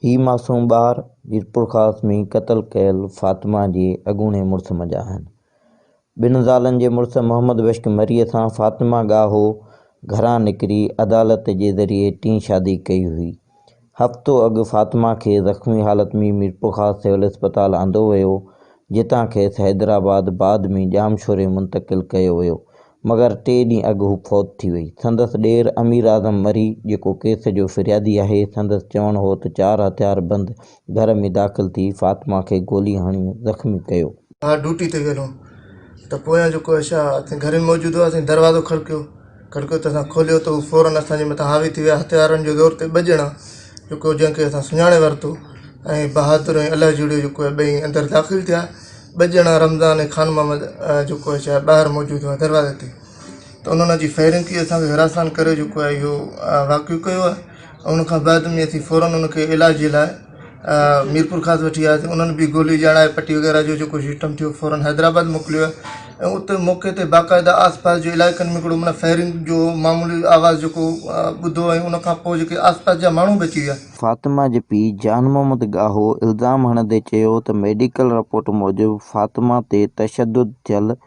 هي معصوم ٻار ميرپورخاص ۾ قتل ڪيل فاطمه جي اڳوڻي مڙس منجهان آهن. ٻن زالن جي مڙس محمد بخش مريء سان فاطمه ڳاهو گهران نڪري عدالت جي ذريعي ٽين شادي ڪئي هئي. هفتو اڳ فاطمه کي زخمي حالت ۾ ميرپورخاص سول اسپتال آندو ويو، جتان کيس حيدرآباد بعد ۾ ڄامشوري منتقل ڪيو ويو. مگر ٽي ڏينهن اڳ هو فوت ٿي وئي. سندس ڏير امير اعظم مري، جيڪو ڪيس جو فريادي آهي، سندس چوڻ هو ته چار هٿياربند گهر ۾ داخل ٿي فاطمه کي گولي هڻي زخمي ڪيو. ڀاء ڊيوٽي تي ويل هو ته پويان جيڪو آهي شا اسين گهر ۾ موجود هئاسين دروازو کڙڪيو کڙڪيو ته اسان کوليو ته هو فورن اسان جي مٿان حاوي ٿي ويا هٿيارن جي زور تي ٻه ڄڻا جيڪو جنهن کي اسان سڃاڻي ورتو ۽ بهادر ۽ الهه جڙيو جيڪو آهي ٻئي اندر داخل ٿيا ٻه ڄڻا رمضان ۽ خان محمد جيڪو آهي شايد ٻاهر موجود هئا دروازي تي ته انهن اچي فائرنگ ڪئي اسان کي هراسان ڪري جيڪو آهي اهو واقعو ڪيو آهي ان کان بعد ۾ اسين فورن ان کي علاج جي لاء ميرپور خاص وٺي آياسين انهن به گولي ڄاڻائي پٽي وغيره جو جيڪو سسٽم ٿيو فورن حيدرآباد موڪليو آهي ۽ اتي موقعي تي باقاعده آس پاس جي علائقن ۾ هڪڙو معنيٰ فائرنگ جو معمولي آواز جيڪو ٻڌو ۽ ان کان پوء جيڪي آس پاس جا ماڻهو به اچي ويا. فاطمه جي پيء جان محمد ڳاهو الزام هڻندي چيو ته ميڊيڪل رپورٽ موجب فاطمه تي تشدد ٿيل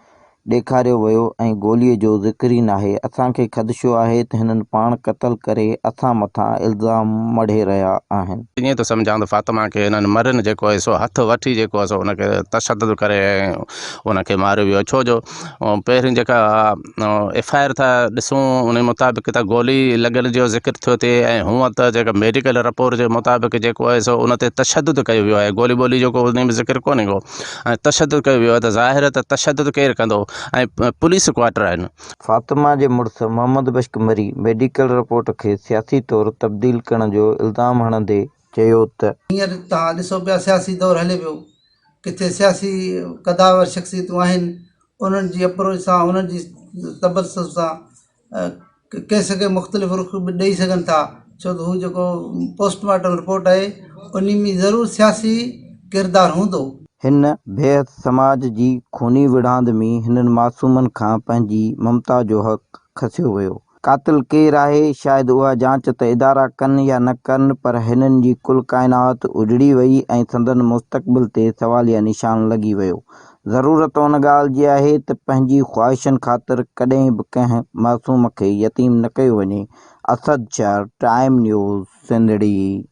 ڏيکاريو ويو ۽ گولي جو ذڪر ئي ناهي، اسان کي خدشو آهي ته هنن پاڻ قتل ڪري اسان مٿان الزام مڙهي رهيا آهن. ائين ٿو سمجهان ته فاطمه کي هنن مرين جيڪو آهي سو هٿ وٺي جيڪو آهي سو ان کي تشدد ڪري ۽ ان کي ماريو ويو آهي ڇو جو پهرين جيڪا ايف I R ٿا ڏسون ان مطابق ته گولي لڳڻ جو ذڪر ٿيو ٿئي ۽ هونء ته جيڪا ميڊيڪل رپورٽ جي مطابق جيڪو آهي سو ان تي تشدد ڪيو ويو آهي گولي ٻولي جو ڪو ان ۾ ذڪر ڪونهي ڪو ۽ تشدد ڪيو ويو آهي ته ظاهر آهي ته تشدد ڪير ڪندو ۽ پوليس ڪوارٽر آهن. فاطمه جي مڙس محمد بخش مري ميڊيڪل رپورٽ کي سياسي طور تبديل ڪرڻ جو الزام هڻندي چيو ته. هينئر توهان ڏسو پيا سياسي دور هلي پيو ڪٿي سياسي قداور شخصيتون آهن انهن جي اپروچ سان انهن جي تبصر سان ڪيس کي مختلف رخ به ڏئي سگهن ٿا ڇو ته هو جيڪو پوسٽ مارٽم رپورٽ آهي ان ۾ ضرور سياسي ڪردار هوندو. هن بيحد سماج جي خوني وڙهاند ۾ هنن معصومن کان پنهنجي ممتا جو حق کسيو ويو. قاتل ڪير آهي، شايد اها جاچ ته ادارا ڪن يا نه ڪن پر هنن جي ڪل ڪائنات اجڙي وئي ۽ سندن مستقبل تي سواليه نشان لڳي ويو. ضرورت ان ڳالهه جي آهي ته پنهنجي خواهشن خاطر ڪڏهن به ڪنهن معصوم کي يتيم نه ڪيو وڃي. اسد شر، ٽائيم نيوز، سنڌڙي.